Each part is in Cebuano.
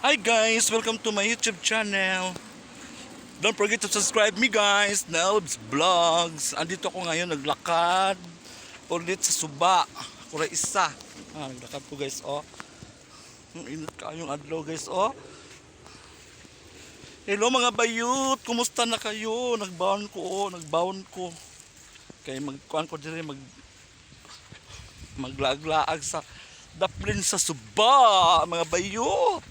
Hi guys, welcome to my YouTube channel. Don't forget to subscribe me, guys, Nelbs Vlogs. Andito ako ngayon, naglakad ulit sa suba. Ako ra isa. Ah, naglakad ko, guys, oh. Ang init kayong adlaw, guys, oh. Hello mga bayut, kumusta na kayo? Nagbaon ko, oh, nagbaon ko. Kay magkuan ko diri, maglaag-laag sa daplin sa suba, mga bayot.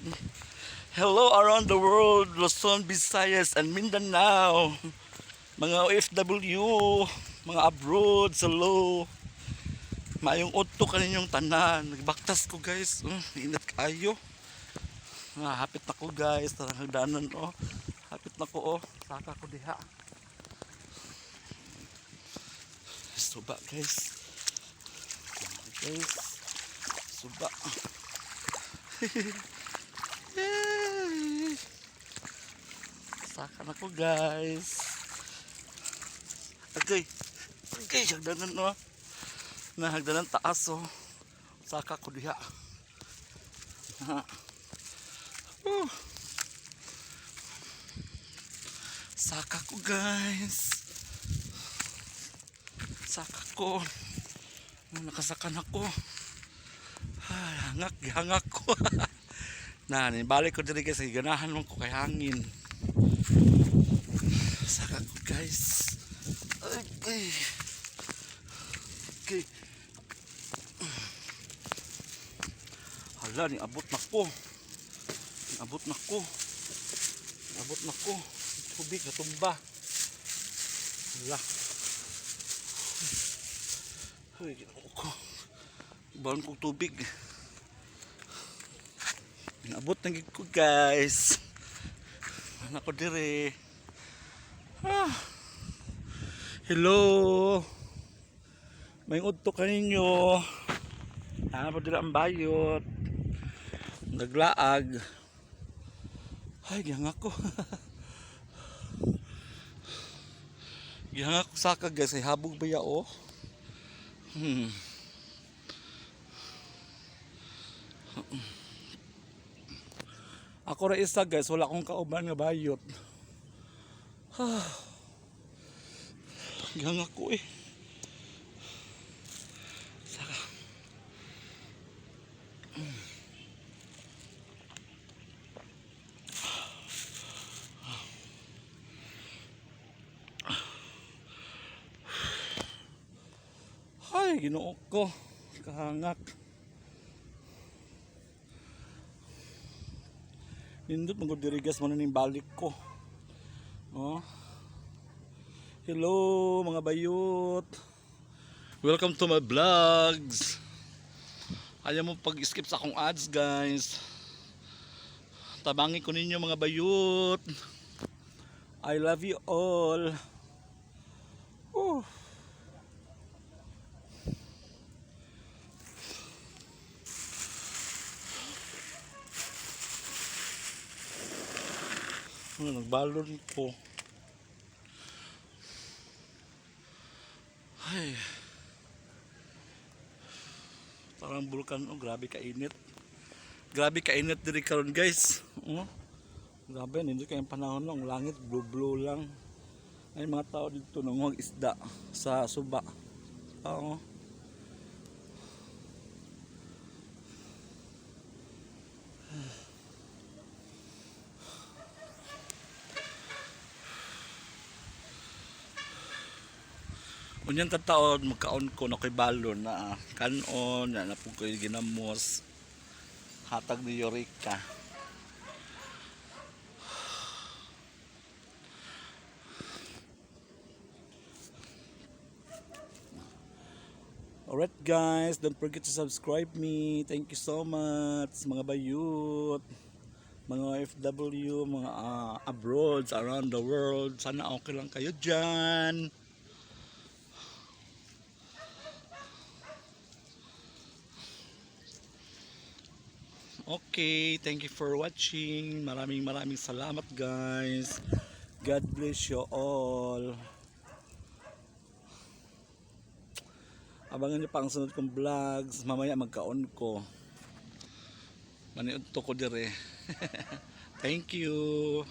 Hello around the world, Luzon, Visayas, and Mindanao. Mga OFW, mga abroad, hello. Maayong udto kaninyong tanan. Nagbaktas ko, guys. Init kayo. Ah, hapit na ko, guys. Tarang hagdanan, oh. Hapit na ko, oh. Saka ko diha. Suba, guys. Guys. Suba. Yay! Saka na ko, guys. Okay. Okay, hagdanan, oh. Na hagdanan taas, oh. Saka ko diha. Ha. Whew. Saka ko, guys. Saka ko. Nakasaka na ko. Ay, hangak, gihangak ko. Na, balik ko diri, guys, ganahan man ko kay hangin. Saka ko, guys. Okay. Okay. Hala, ni abot na ko. Ni abot na ko. Ni abot na ko. Tubig natumba. Hala. Ay, ginoo ko. Baon kong tubig. Inabot na gid ko, guys. Anak ko dire. Ah. Hello. May udto kaninyo. Hanap po dira ang bayot. Naglaag. Ay, gihangak ko. Gihangak ko saka, guys. Ay, habog ba ya, oh? Ako ra isa, guys, wala akong kauban nga bayot. Ah. Gihangak ko eh. Saka. Ay, ginoo ko. Kahangak. Nindot man gud diri, guys, mo na ning balik ko. Oh. Hello mga bayot. Welcome to my vlogs. Ayaw mo pag-skip sa akong ads, guys. Tabangi ko ninyo, mga bayot. I love you all. Oh. Ano, nagbalon ko. Ay. Parang bulkan, oh, grabe kainit. Grabe kainit diri karon, guys. Oh. Grabe, hindi kayong panahon no, ang langit blue blue lang. Ay, mga tao dito nanguhag isda sa suba. Oo. Unyang kataon, magkaon ko na ko'y balon na kanon, na napug ko'y ginamos. Hatag ni Eureka. Alright guys, don't forget to subscribe me. Thank you so much, mga bayut, mga OFW, mga abroads around the world. Sana okay lang kayo dyan. Okay, thank you for watching. Maraming maraming salamat, guys. God bless you all. Abangan niyo pa ang sunod kong vlogs. Mamaya magkaon ko. Maniud to ko dire. Thank you.